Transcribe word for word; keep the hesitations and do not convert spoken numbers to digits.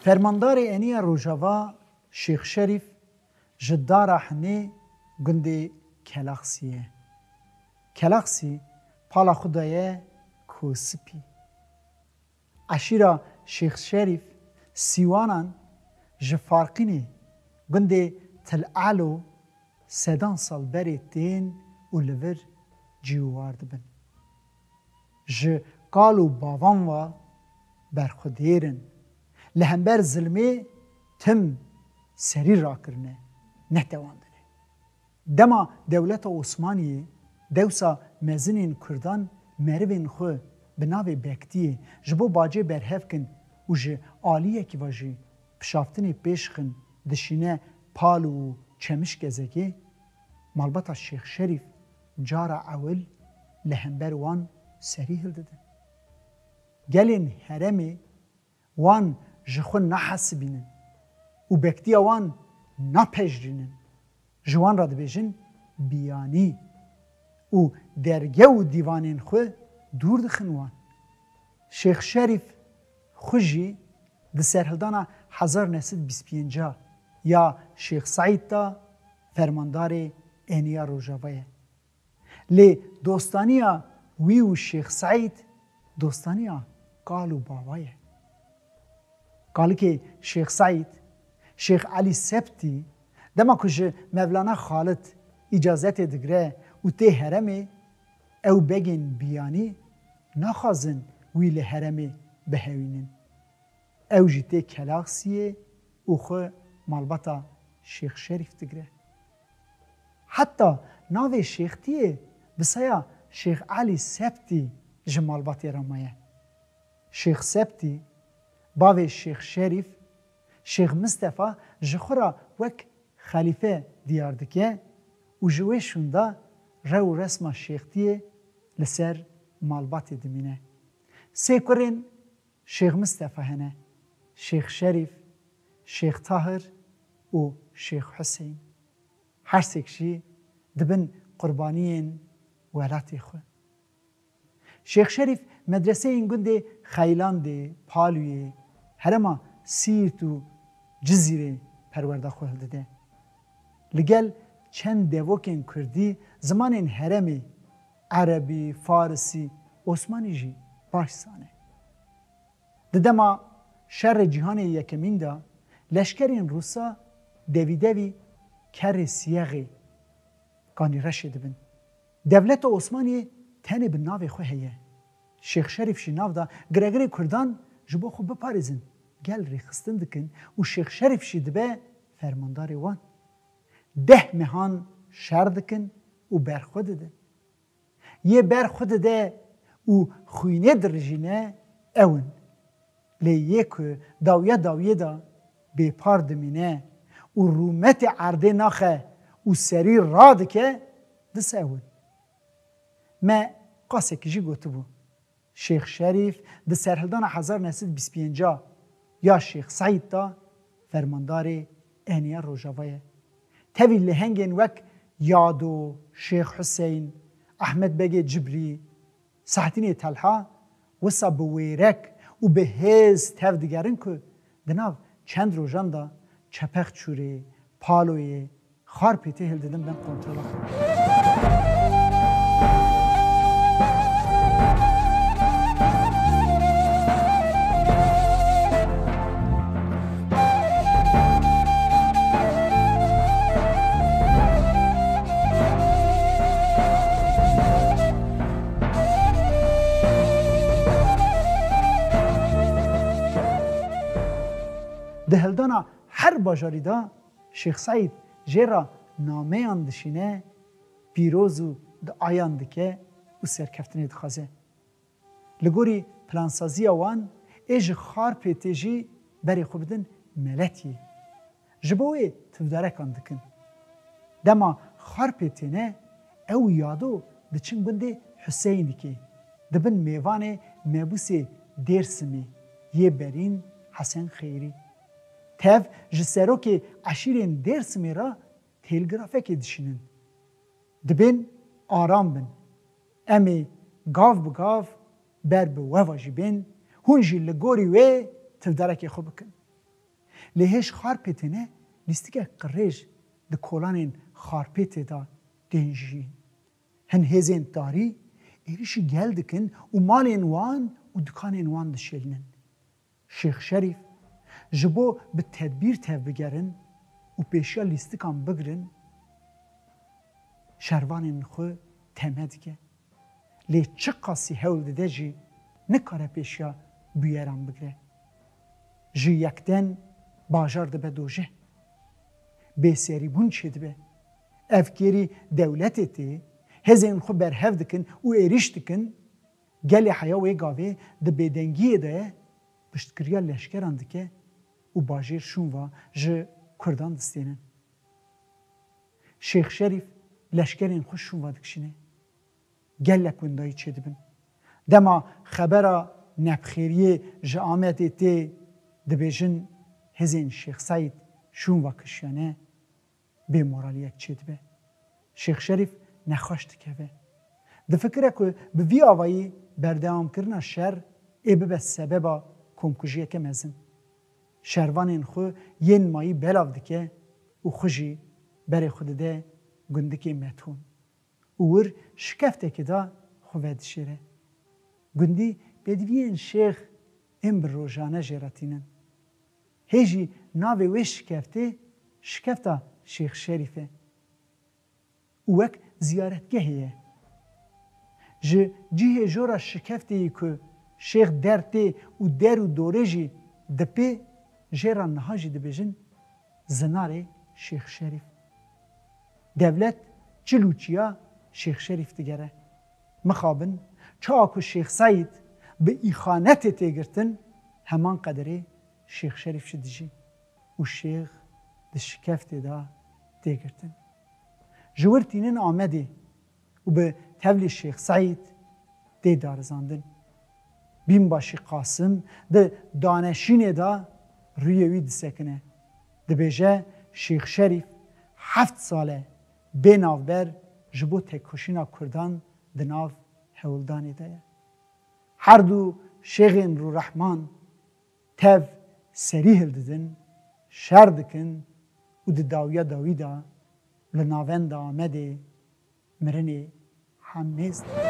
Fermandarê Eniya Rojava Şêx Şerîf ji Dara Hinê gundê Kelaxsî ye. Kelaxsî pala xwe daye Kosipî. Eşîra Şêx Şerîf Sîwanan ji Farqînê gundê Til Elo sedan sal berê tên û li vir cî û war dibin. Ji kal û bavan ve berxwedêr in. Li hember zilmê tim serî rakirine, netewandine. Dema dewleta Osmaniyê dewsa mezinên Kurdan merivên xwe bi navê Bektiyê ji bo bacê berhev kin û ji aliyekî ve jî pişaftinê pêş xin dişîne Pal û Çemişgezekê, malbata Şêx Şerîf cara ewil li hember wan serî hildidin. Gelên herêmê wan ji xwe nahesibînin û Bektiya wan napejirînin. Ji wan re dibêjin biyanî û derge û dîvanên xwe dûr dixin wan. Şêx Şerîf xwe jî di serhildana hezar neh sed bîst pênc ya Şêx Seîd de fermandarê Eniya Rojava ye. Lê dostaniya wî û Şêx Seîd dostaniya kal û bava ye. Kalikê Şêx Seîd, Şêx Elî Septî, dema ku ji Mevlana Xalid îcazetê digre û tê herêmê, ew begên biyanî naxwazin wî li herêmê bihewînin. Ew jî tê Kelaxsiyê û xwe malbata Şêx Şerîf digre. Heta navê Şêxtiyê bi saya Şêx Elî Septî ji malbatê re maye. Şêx Septî, bavê Şêx Şerîf, Şêx Mistefa ji xwe re wek xelîfe diyar dike û ji wê şûnda rew û resma Şêxtiyê li ser malbatê dimîne. Sê kurên Şêx Mistefa hene, Şêx Şerîf, Şêx Tahir û Şêx Huseyîn. Her sêk jî dibin qurbaniyên welatê xwe. Şêx Şerîf medreseyên gundê Xeylandê, Palûyê, herêma Sîrt û Cizîrê perwerda xwe hildide. Li gel çend devokên kurdî zimanên herêmê, erebî, farisî, osmanî jî baş zane. Di dema Şerê Cîhanê Yekemîn de leşkerên Rûsa devî devî kerê Siyexê, Kanîreşê dibin. Dewleta Osmaniyê tenê bi navê xwe heye. Şêx Şerîf jî nav da giregirê Kurdan ji bo xwe biparêzin, gel rêxistin dikin û Şêx Şerîf jî dibe fermandarê wan. Deh mehan şer dikin û berxwe didin. Yê berxwe dide û xwînê dirijîne ew in. Lê yê ku dawiya dawiyê de bêpar dimîne û rûmetê erdê naxe û serî radike, disa ew in. Me qasekî jî gotibû, Şêx Şerîf di serhildana hezar neh sed bîst pênc ya Şêx Seîd de fermandarê Eniya Rojava ye. Tevî lehengên wek Yado, Şêx Huseyn, Ehmed Begê Cibrî, Sehtînê Telha wisa bi wêrek û bi hêz tev digerin ku di nav çend rojan de Çepexçûrê, Paloyê, Xarpêtê hildidin bin kontrola xwe. Di hildana her bajarî de Şêx Seîd jê re nameyan dişîne, pîroz û duayan dike û serkeftinê dixwaze. Li gorî plansaziya wan ê ji Xarpêtê jî berê xwe bidin Meletiyê. Ji bo wê tivdarekan dikin. Dema Xarpêtê ne, ew û Yado diçin gundê Huseynikê, dibin mêvanê mebûsê Dêrsimê yê berîn Hesen Xeyrî. Tev ji serokê eşîrên Dêrsimê re têlgrafekê dişînin. Dibên aram bin. Em ê gav bi gav ber bi we ve jî bên, hûn jî li gorî wê tivdarekê xwe bikin. Lê hêj Xarpêtê ne, lîstikek qirêj di kolanên Xarpêtê de tên jiyîn. Hin hêzên tarî êrîşî gel dikin û malên wan û dikanên wan dişêlinin. Şêx Şerîf ji bo bi tedbîr tevbigerin û pêşiya lîstikan bigrin, şervanên xwe teme dike. Lê çiqasî hewl dide jî nikare pêşiya bûyeran bigire. Ji yekden bajar dibe dojeh. Bêserîbûn çêdibe. Evkêrî dewletê tê, hêzên xwe berhev dikin û êrîş dikin, gelê heya wê gavê di bêdengiyê de ye, piştgiriya leşkeran dike û bajêr Şûnva ji Kurdan distênin. Şêx Şerîf leşkerên xwe Şûnva dikişîne. Gelek windayî çêdibin. Dema xebera nebxêriyê ji Amedê tê, dibêjin hêzên Şêx Seîd Şûnva kişiyane, bêmoraliyek çêdibe. Şêx Şerîf nexweş dikeve. Difikire ku bi vî avayî berdewamkirina şer ê bibe sebeba komkujiyeke mezin. Şervanên xwe yên mayî belav dike û xwe jî berê xwe dide gundikê Metûn û wir şikeftekê de xwe vedişêre. Gundî pêdiviyên şêx ên bi rojane jê re tînin. Hê jî navê wê şikeftê şikefta Şêx Şerîf e û wek ziyaretgehê ye. Ji cihê jora şikeftê yî ku şêx der tê û der û dorê jî dipê, jê re niha jî dibêjin Zinarê Şêx Şerîf. Dewlet çil û çiya Şêx Şerîf digere. Mixabin, çawa ku Şêx Seîd bi îxanetê tê girtin, heman qederê Şêx Şerîf jî dijî û şêx di şikeftê de tê girtin. Ji wir tînin Amedê û bi tevlî Şêx Seîd tê darizandin. Bînbaşî Qasim di daneşînê de rûyê wî disekine. Dibêje, Şêx Şerîf heft sal e bê navber ji bo têkoşîna Kurdan di nav hewldanê de ye. Her du şêxên Rûrehman tev serî hildidin, şer dikin û di dawiya dawî de li navenda Amedê mirinê hemêz dikin.